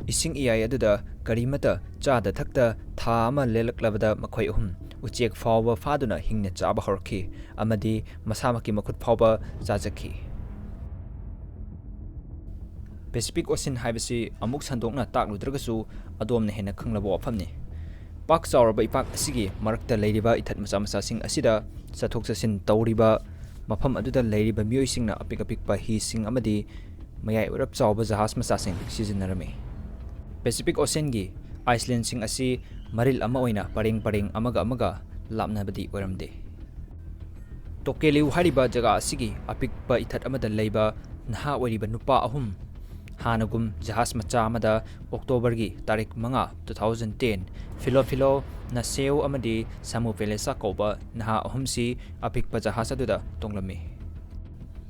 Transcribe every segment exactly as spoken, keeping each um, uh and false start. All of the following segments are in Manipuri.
ꯏꯁꯤꯡ ꯏꯌꯥꯏ ꯑꯗꯨꯗ ꯀꯔꯤꯃꯠꯇ ꯆꯥꯗ ꯊꯛꯇ ꯊꯥ ꯑꯃ ꯂꯦꯜꯂꯛꯂꯕꯗ ꯃꯈꯣꯏ ꯑꯍꯨꯝ ꯎꯆꯦꯛ ꯐꯥꯎꯕ ꯐꯥꯗꯨꯅ ꯍꯤꯡꯅ ꯆꯥꯕ ꯍꯧꯔꯛꯈꯤ ꯑꯃꯗꯤ ꯃꯁꯥꯃꯛꯀꯤ ꯃꯈꯨꯠ ꯐꯥꯎꯕ ꯆꯥꯖꯈꯤ꯫ ꯄꯦꯁꯤꯐꯤꯛ ꯑꯣꯁꯤꯟ ꯍꯥꯏꯕꯁꯤ ꯑꯃꯨꯛ ꯁꯟꯗꯣꯛꯅ ꯇꯥꯛꯂꯨꯗ꯭ꯔꯒꯁꯨ ꯑꯗꯣꯝꯅ ꯍꯦꯟꯅ ꯈꯪꯂꯕ ꯋꯥꯐꯝꯅꯤ꯫ ꯄꯥꯛ ꯆꯥꯎꯔꯕ ꯏꯄꯥꯛ ꯑꯁꯤꯒꯤ ꯃꯔꯛꯇ ꯂꯩꯔꯤꯕ ꯏꯊꯠ ꯃꯆꯥ ꯃꯆꯥꯁꯤꯡ ꯑꯁꯤꯗ ꯆꯠꯊꯣꯛ ꯆꯠꯁꯤꯟ ꯇꯧꯔꯤꯕ ꯃꯐꯝ ꯑꯗꯨꯗ ꯂꯩꯔꯤꯕ ꯃꯤꯑꯣꯏꯁꯤꯡꯅ ꯑꯄꯤꯛ ꯑꯄꯤꯛꯄ ꯍꯤꯁꯤꯡ ꯑꯃꯗꯤ ꯃꯌꯥꯏ ꯑꯣꯏꯔꯞ ꯆꯥꯎꯕ ꯖꯍꯥꯖ ꯃꯆꯥꯁꯤꯡ ꯁꯤꯖꯤꯟꯅꯔꯝꯃꯤ꯫ ꯄꯦꯁꯤꯐꯤꯛ ꯑꯣꯁꯤꯟꯒꯤ ꯑꯥꯏꯁꯂꯦꯟꯁꯤꯡ ꯑꯁꯤ ꯃꯔꯤꯜ ꯑꯃ ꯑꯣꯏꯅ ꯄꯔꯦꯡ ꯄꯔꯦꯡ ꯑꯃꯒ ꯑꯃꯒ ꯂꯥꯞꯅꯕꯗꯤ ꯑꯣꯏꯔꯝꯗꯦ꯫ ꯇꯣꯀꯦꯂꯤꯎ ꯍꯥꯏꯔꯤꯕ ꯖꯒꯥ ꯑꯁꯤꯒꯤ ꯑꯄꯤꯛꯄ ꯏꯊꯠ ꯑꯃꯗ ꯂꯩꯕ ꯅꯍꯥ ꯑꯣꯏꯔꯤꯕ ꯅꯨꯄꯥ ꯑꯍꯨꯝ ꯍꯥꯟꯅꯒꯨꯝ ꯖꯍꯥꯖ ꯃꯆꯥ ꯑꯃꯗ ꯑꯣꯛꯇꯣꯕꯔꯒꯤ ꯇꯥꯔꯤꯛ ꯃꯉꯥ, two thousand ten, ꯐꯤꯂꯣ ꯐꯤꯂꯣ, ꯅꯁꯦꯎ ꯑꯃꯗꯤ ꯁꯥꯃꯨ ꯄꯦꯂꯦꯁꯥ ꯀꯧꯕ ꯅꯍꯥ ꯑꯍꯨꯝꯁꯤ ꯑꯄꯤꯛꯄ ꯖꯍꯥꯖ ꯑꯗꯨꯗ ꯇꯣꯡꯂꯝꯃꯤ꯫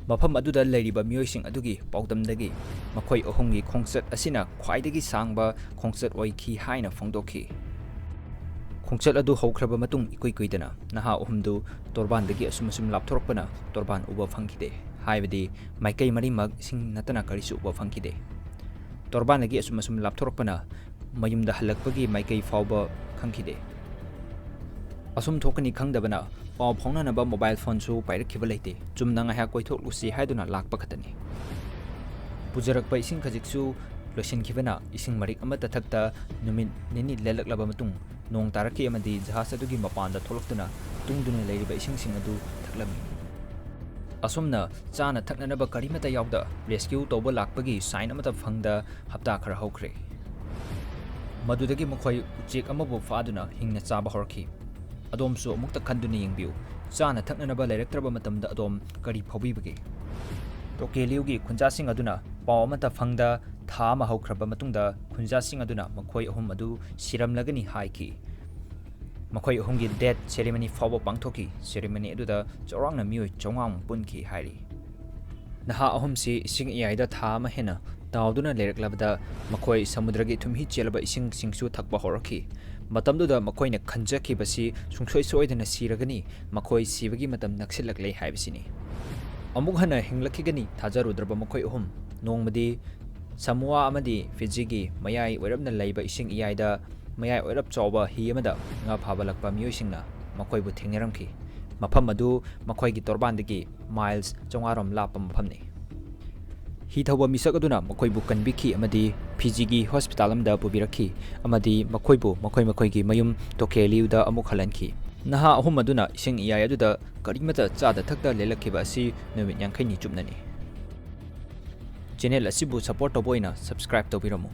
ꯃꯐꯝ ꯑꯗꯨꯗ ꯂꯩꯔꯤꯕ ꯃꯤꯑꯣꯏꯁꯤꯡ ꯑꯗꯨꯒꯤ ꯄꯥꯎꯗꯝꯗꯒꯤ ꯃꯈꯣꯏ ꯑꯍꯨꯝꯒꯤ ꯈꯣꯡꯆꯠ ꯑꯁꯤꯅ ꯈ꯭ꯋꯥꯏꯗꯒꯤ ꯁꯥꯡꯕ ꯈꯣꯡꯆꯠ ꯑꯣꯏꯈꯤ ꯍꯥꯏꯅ ꯐꯣꯡꯗꯣꯛꯈꯤ꯫ ꯈꯣꯡꯆꯠ ꯑꯗꯨ ꯍꯧꯈ꯭ꯔꯕ ꯃꯇꯨꯡ ꯏꯀꯨꯏ ꯀꯨꯏꯗꯅ ꯅꯍꯥ ꯑꯍꯨꯝꯗꯨ ꯇꯣꯔꯕꯥꯟꯗꯒꯤ ꯑꯁꯨꯝ ꯑꯁꯨꯝ ꯂꯥꯞꯊꯣꯔꯛꯄꯅ ꯇꯣꯔꯕꯥꯟ ꯎꯕ ꯐꯪꯈꯤꯗꯦ, ꯍꯥꯏꯕꯗꯤ ꯃꯥꯏꯀꯩ ꯃꯔꯤꯃꯛ ꯏꯁꯤꯡ ꯅꯠꯇꯅ ꯀꯔꯤꯁꯨ ꯎꯕ ꯐꯪꯈꯤꯗꯦ꯫ ꯇꯣꯔꯕꯥꯟꯗꯒꯤ ꯑꯁꯨꯝ ꯑꯁꯨꯝ ꯂꯥꯞꯊꯣꯔꯛꯄꯅ ꯃꯌꯨꯝꯗ ꯍꯜꯂꯛꯄꯒꯤ ꯃꯥꯏꯀꯩ ꯐꯥꯎꯕ ꯈꯪꯈꯤꯗꯦ꯫ ꯑꯁꯨꯝ ꯊꯣꯛꯀꯅꯤ ꯈꯪꯗꯕꯅ ꯄꯥꯎ ꯐꯥꯎꯅꯅꯕ ꯃꯣꯕꯥꯏꯜ ꯐꯣꯟꯁꯨ ꯄꯥꯏꯔꯛꯈꯤꯕ ꯂꯩꯇꯦ꯫ ꯆꯨꯝꯅ ꯉꯥꯏꯍꯥꯛ ꯀꯣꯏꯊꯣꯛꯂꯨꯁꯤ ꯍꯥꯏꯗꯨꯅ ꯂꯥꯛꯄ ꯈꯛꯇꯅꯤ꯫ ꯄꯨꯖꯔꯛꯄ ꯏꯁꯤꯡ ꯈꯖꯤꯛꯁꯨ ꯂꯣꯏꯁꯤꯟꯈꯤꯕꯅ ꯏꯁꯤꯡ ꯃꯔꯤꯛ ꯑꯃꯠꯇ ꯊꯛꯇ ꯅꯨꯃꯤꯠ ꯅꯤꯅꯤ ꯂꯦꯜꯂꯛꯂꯕ ꯃꯇꯨꯡ ꯅꯣꯡ ꯇꯥꯔꯛꯈꯤ ꯑꯃꯗꯤ ꯖꯍꯥꯖ ꯑꯗꯨꯒꯤ ꯃꯄꯥꯟꯗ ꯊꯣꯛꯂꯛꯇꯨꯅ ꯇꯨꯡꯗꯨꯅ ꯂꯩꯔꯤꯕ ꯏꯁꯤꯡꯁꯤꯡ ꯑꯗꯨ ꯊꯛꯂꯝꯃꯤ꯫ ꯑꯁꯨꯝꯅ ꯆꯥꯅ ꯊꯛꯅꯅꯕ ꯀꯔꯤꯃꯠꯇ ꯌꯥꯎꯗ ꯔꯦꯁꯀ꯭ꯌꯨ ꯇꯧꯕ ꯂꯥꯛꯄꯒꯤ ꯁꯥꯏꯟ ꯑꯃꯠꯇ ꯐꯪꯗ ꯍꯞꯇꯥ ꯈꯔ ꯍꯧꯈ꯭ꯔꯦ꯫ ꯃꯗꯨꯗꯒꯤ ꯃꯈꯣꯏ ꯎꯆꯦꯛ ꯑꯃꯕꯨ ꯐꯥꯗꯨꯅ ꯍꯤꯡꯅ ꯆꯥꯕ ꯍꯧꯔꯛꯈꯤ꯫ ꯑꯗꯣꯝꯁꯨ ꯑꯃꯨꯛꯇ ꯈꯟꯗꯨꯅ ꯌꯦꯡꯕꯤꯌꯨ, ꯆꯥꯅ ꯊꯛꯅꯅꯕ ꯂꯩꯔꯛꯇ꯭ꯔꯕ ꯃꯇꯝꯗ ꯑꯗꯣꯝ ꯀꯔꯤ ꯐꯥꯎꯕꯤꯕꯒꯦ? ꯇꯣꯀꯦꯂꯤꯎꯒꯤ ꯈꯨꯟꯖꯥꯁꯤꯡ ꯑꯗꯨꯅ ꯄꯥꯎ ꯑꯃꯠꯇ ꯐꯪꯗ ꯊꯥ ꯑꯃ ꯍꯧꯈ꯭ꯔꯕ ꯃꯇꯨꯡꯗ ꯈꯨꯟꯖꯥꯁꯤꯡ ꯑꯗꯨꯅ ꯃꯈꯣꯏ ꯑꯍꯨꯝ ꯑꯗꯨ ꯁꯤꯔꯝꯂꯒꯅꯤ ꯍꯥꯏꯈꯤ꯫ ꯃꯈꯣꯏ ꯑꯍꯨꯝꯒꯤ ꯗꯦꯠ ꯁꯦꯔꯦꯃꯅꯤ ꯐꯥꯎꯕ ꯄꯥꯡꯊꯣꯛꯈꯤ꯫ ꯁꯦꯔꯦꯃꯅꯤ ꯑꯗꯨꯗ ꯆꯥꯎꯔꯥꯛꯅ ꯃꯤꯑꯣꯏ ꯆꯥꯝꯃꯉꯥꯃꯨꯛ ꯄꯨꯟꯈꯤ ꯍꯥꯏꯔꯤ꯫ ꯅꯍꯥ ꯑꯍꯨꯝꯁꯤ ꯏꯁꯤꯡ ꯏꯌꯥꯏꯗ ꯊꯥ ꯑꯃ ꯍꯦꯟꯅ ꯇꯥꯎꯗꯨꯅ ꯂꯩꯔꯛꯂꯕꯗ ꯃꯈꯣꯏ ꯁꯃꯨꯗ꯭ꯔꯒꯤ ꯊꯨꯝꯍꯤ ꯆꯦꯜꯂꯕ ꯏꯁꯤꯡꯁꯤꯡꯁꯨ ꯊꯛꯄ ꯍꯧꯔꯛꯈꯤ꯫ ꯃꯇꯝꯗꯨꯗ ꯃꯈꯣꯏꯅ ꯈꯟꯖꯈꯤꯕꯁꯤ ꯁꯨꯡꯁꯣꯏ ꯁꯣꯏꯗꯅ ꯁꯤꯔꯒꯅꯤ, ꯃꯈꯣꯏ ꯁꯤꯕꯒꯤ ꯃꯇꯝ ꯅꯛꯁꯤꯜꯂꯛꯂꯦ ꯍꯥꯏꯕꯁꯤꯅꯤ꯫ ꯑꯃꯨꯛ ꯍꯟꯅ ꯍꯤꯡꯂꯛꯈꯤꯒꯅꯤ ꯊꯥꯖꯔꯨꯗ꯭ꯔꯕ ꯃꯈꯣꯏ ꯑꯍꯨꯝ ꯅꯣꯡꯃꯗꯤ ꯁꯃꯣꯋꯥ ꯑꯃꯗꯤ ꯐꯤꯖꯤꯒꯤ ꯃꯌꯥꯏ ꯑꯣꯏꯔꯞꯅ ꯂꯩꯕ ꯏꯁꯤꯡ ꯏꯌꯥꯏꯗ ꯃꯌꯥꯏ ꯑꯣꯏꯔꯞ ꯆꯥꯎꯕ ꯍꯤ ꯑꯃꯗ ꯉꯥ ꯐꯥꯕ ꯂꯥꯛꯄ ꯃꯤꯑꯣꯏꯁꯤꯡꯅ ꯃꯈꯣꯏꯕꯨ ꯊꯦꯡꯅꯔꯝꯈꯤ꯫ ꯃꯐꯝ ꯑꯗꯨ ꯃꯈꯣꯏꯒꯤ ꯇꯣꯔꯕꯥꯟꯗꯒꯤ ꯃꯥꯏꯜꯁ ꯆꯥꯝꯃꯉꯥ ꯔꯣꯝ ꯂꯥꯞꯄ ꯃꯐꯝꯅꯤ꯫ ꯍꯤ ꯊꯧꯕ ꯃꯤꯁꯛ ꯑꯗꯨꯅ ꯃꯈꯣꯏꯕꯨ ꯀꯟꯕꯤꯈꯤ ꯑꯃꯗꯤ ꯐꯤꯖꯤꯒꯤ ꯍꯣꯁꯄꯤꯇꯥꯜ ꯑꯃꯗ ꯄꯨꯕꯤꯔꯛꯈꯤ ꯑꯃꯗꯤ ꯃꯈꯣꯏꯕꯨ ꯃꯈꯣꯏ ꯃꯈꯣꯏꯒꯤ ꯃꯌꯨꯝ ꯇꯣꯀꯦꯂꯤꯌꯨꯗ ꯑꯃꯨꯛ ꯍꯜꯍꯟꯈꯤ꯫ ꯅꯍꯥ ꯑꯍꯨꯝ ꯑꯗꯨꯅ ꯏꯁꯤꯡ ꯏꯌꯥꯏ ꯑꯗꯨꯗ ꯀꯔꯤꯃꯠꯇ ꯆꯥꯗ ꯊꯛꯇ ꯂꯦꯜꯂꯛꯈꯤꯕ ꯑꯁꯤ ꯅꯨꯃꯤꯠ ꯌꯥꯡꯈꯩꯅꯤ ꯆꯨꯞꯅꯅꯤ꯫ ꯆꯦꯅꯦꯜ ꯑꯁꯤꯕꯨ ꯁꯄꯣꯔꯠ ꯇꯧꯕ ꯑꯣꯏꯅ ꯁꯕꯁꯀ꯭ꯔꯥꯏꯕ ꯇꯧꯕꯤꯔꯝꯃꯨ꯫